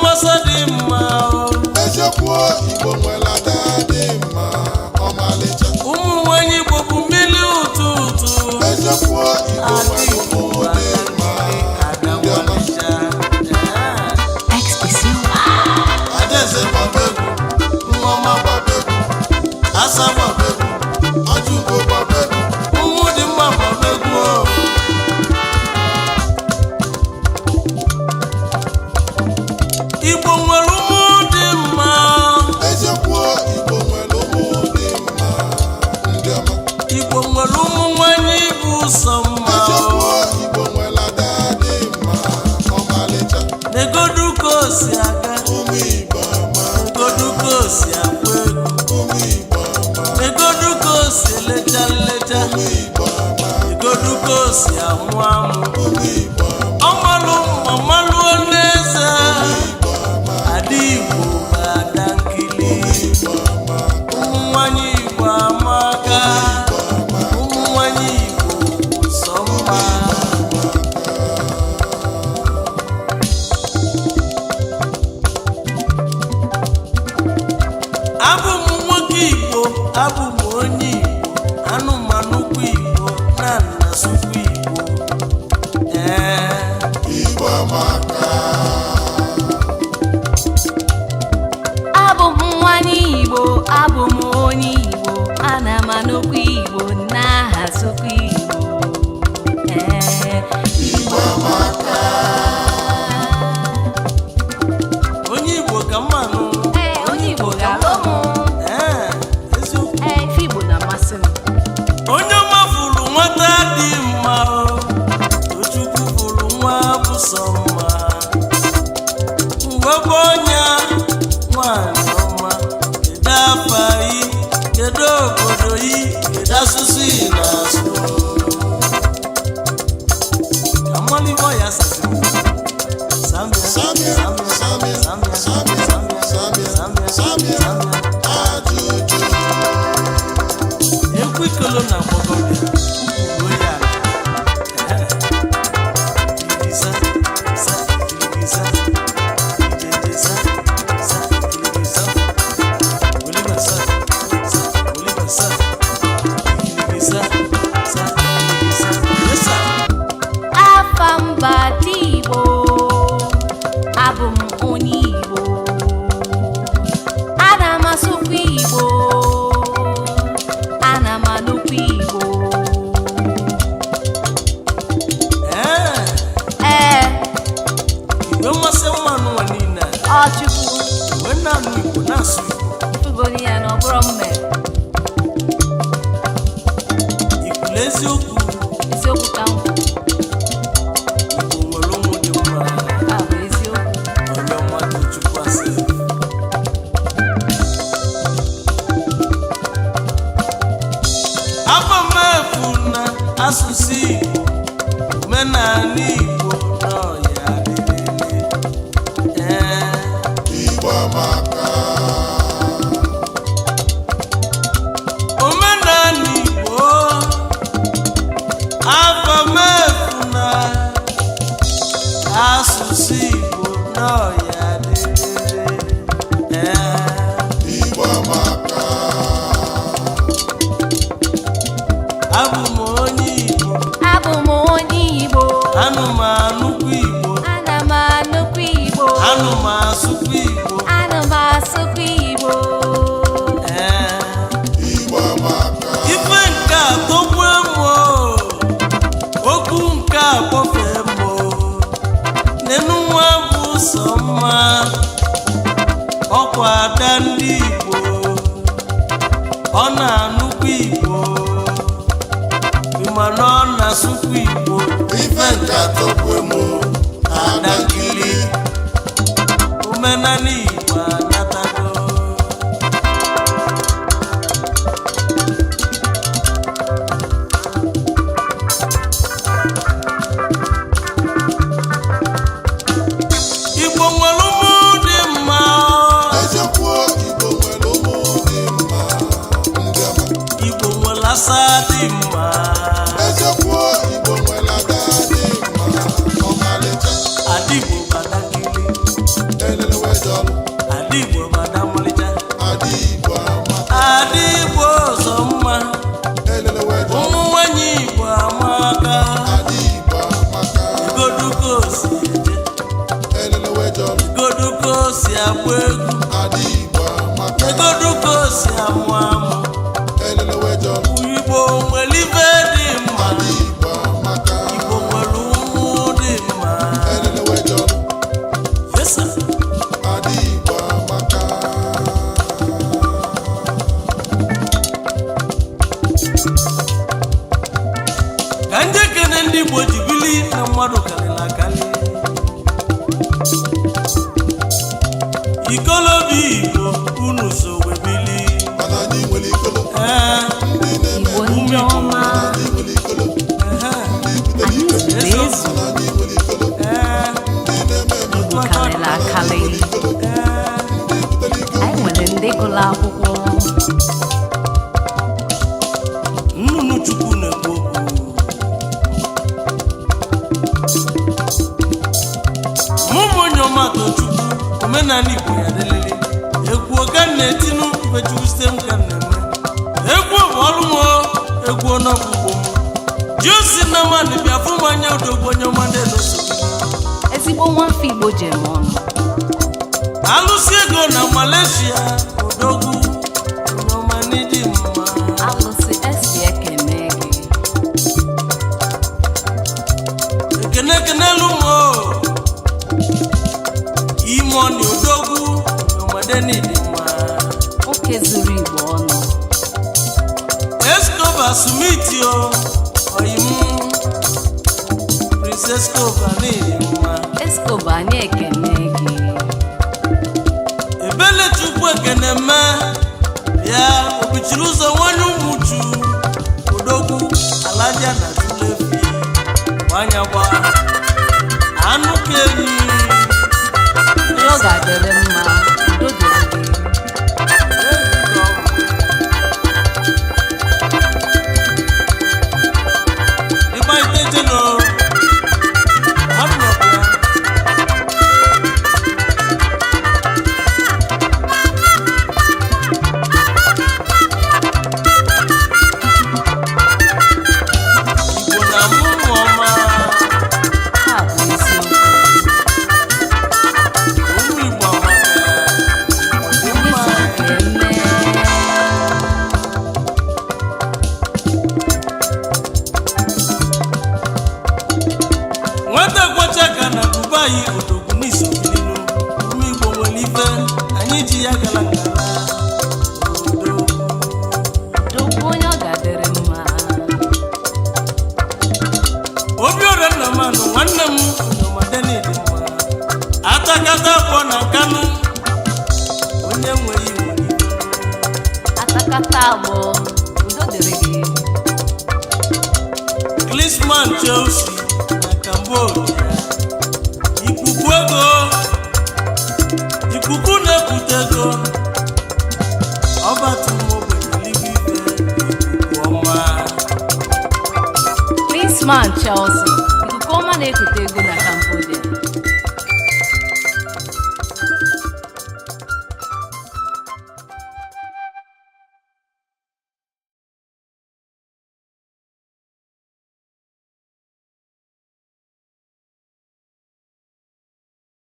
Nwasa dị mma o. Eziokwu, Igbo nwere ada dị mma, ọmalịcha. Ụmụ nwanyị Igbo bụ mmiri ụtụ ụtụ. Eziokwu, Igbo Ada nwere Igbo ụmụ bụ dị mma, ada ndị ọma. nwalịcha. Ee. XP Silva. Adaeze gbaba egwu, nneọma gbaba egwu, asa gbaba egwu, ọjụgo gbaba egwu. Ụmụ dị mma gbaba egwu o. Igbo nwere ụmụ dị mma. Eziokwu, Igbo nwere ụmụ dị mma, ndị ọma. Igbo nwere ụmụ nwanyị bụ sọ mma. Eziokwu, Igbo nwere ada dị mma, ọmalịcha. Negodu ka o si aga. Ụmụ Igbo ama. Negodu ka o si agba egwu. Ụmụ Igbo ama. Negodu ka o si elecha nlecha. Ụmụ Igbo ama. Negodu ka o si amụ amụ. Ụmụ Igbo ama. Ọmalụ mma malụọ n'eze. Igbo ama. Ada Igbo bụ ada nkili. Igbo ama. Ụmụ nwanyị Igbo amaka. Ụmụ nwanyị Igbo bụ sọ mma. Abụ m nwoke Igbo, abụ m onye Igbo, anụmanụkwa Igbo na nnasụkwa Igbo. Ee. Igbo amaka. Abụ m nwanyị Igbo, abụ m onye Igbo, ana m anụkwa Igbo, na-ahazikwa Igbo. Ee. Igbo amaka. Onye Igbo ka mmanụ. Ee, onye Igbo ga-alụ m. Ee, eziokwu. Ee, ife Igbo na-amasị m. Onye ọma fụrụ nwata dị mma o. Tochukwu fụrụ nwa bụ sọ mma. Ngwebe ọnya nwanyị ọma, kedu afa yi, kedu obodo yi, kedu asụsụ ị na-asụ? Ka mmalụ ife ọya sasịrị. Zambia, Samia, Zambia, Samia, Zambia, Samia, Zambia, Samia, Zambia, Samia. Zambia. Ajụjụ. Ekwu ikolo na agbọgọbịa ukwuru ya ala. Ehe. Iliza, za, iliza, ijeje, za, za, iliza. Oliva, za, za, oliva, za. Iliza, za, iliza. Yes, sir. Afa mba dị Igbo, abụ m onye Igbo, ana m asụkwa Igbo, ana m anụkwa Igbo. Ee, Ee. Igwe mmasị mmanụ nwa niile a, Ọ Chukwu. Igwe na-anụ Igbo na-asụ Igbo. Ifugoni ya na ọ bụrụ mme. Ikwulu eziokwu. Eziokwu ka m kwuru. Igbo nwere ụmụ dị mma. Ọ bụ eziokwu. Onye ọma Tochukwu asị. Afọ m efu na asụsụ Igbo, omenala Igbo n'ọya adịrịrị. Ee. Igbo amaka. Omenala Igbo, afọ m efu na asụsụ Igbo n'ọya adịrịrị. Ee. Igbo amaka. Abụ m onye Igbo. Abụ m onye Igbo. Anụ m anụkwa Igbo. Ana m anụkwa Igbo. Anụ m asụkwa Igbo. Ana m asụkwa Igbo. Ee. Igbo amaka. Ife nke a togbue m o, okwu nke a kpọfee m o. Nenu nwa bụ sọ mma, ọkwa ada ndị Igbo, ọ na-anụkwa Igbo, ịma na ọ na-asụkwa Igbo. Ife nke atọgbu m, ada nkili. Omenala Igbo anatago. Igbo nwere ụmụ dị mma. Eziokwu, Igbo nwere ụmụ dị mma, ndị ọma. Igbo nwere asa dị mma. Eziokwu, Igbo nwere ada dị mma, ọmalịcha. Ada Igbo bụ adakili. jọlụ. Egodu ka o si agba egwu. Ada Igbo amaka. Egodu ka o si amụ amụ. Elelewe jọlụ. Igbo nwere ife dị mma. Ada Igbo amaka. Igbo nwere ụmụ dị mma. Elelewe jọlụ. Yes, sir. Ada Igbo amaka. Ka ndị ekene ndị Igbo ji bili na mmadụ karịrị akarị. Ikolobi Igbo unu so wee bili. Mana anyị nwere ikolo. Ee, Ndị na-eme. Igbo ndị ọma, Mana anyị nwere ikolo. ehe, Ndị butere anyị ike. zuru ezu. Mana anyị nwere ikolo. ee, Ndị na-eme eme. Igbo karịrị akarị. Ikolo. ee. Ndị butere ike. Anyị nwere ndị gụrụ akwụkwọ. Nnụnụ Chukwu na-ekwu okwu. Mụ bụ onye ọma Tochukwu, omenala Igbo ya dịlịlị. Egwu ka m na-etinu Ifechukwu site m ka m na-eme. Egwu bụ ọrụ m o, egwu ọnọgwụgwụ m. Jiosi na mmadụ bịa fụ m anya odogwu onye ọma ndị eloso. Ezigbo nwafọ Igbo jem ọnụ. Alụsị ego na Malaysia, odogwu onye ọma n'ịdị mma. Alụsị esi ekene gị. Ekene ekenelu m o. Imoni odogwu ọmọdé n'ịdị mma. Nwoke zuru Igbo ọnụ. Escobar Smith o, oyim Prince Escobar n'ịdị mma. Escobar, anyị ekene gị. Ebele Chukwu ekene me bịa obichiri ụzọ nwanye ụmụchu odogwu alaja na tulefi gbanya gba anụ ka enyi. Ihe ọ ga-adịrị mma, udo dịrị gị. Ha bụ eziokwu. Onye zuru ka eme. Nwata kwocha ka na Dubai odogwu n'isobilinu ụmụ Igbo nwere ife anyị ji ya gara ngala odogwu. Dokwu onye ọ ga-adịrị mma. Obiọra Nnamani nwanne m ọnọmadeni dị mma. Atakata afọ na Kanu onye nweghị nwere ife. Atakata agbọ, udo dịrị gị. Klinsmann Chelsea na Cambodia, ikuku ego, ikuku na-ekute ego, ọbatụm ogbenye eluigwe ife ikuku ọma. Klinsmann Chelsea.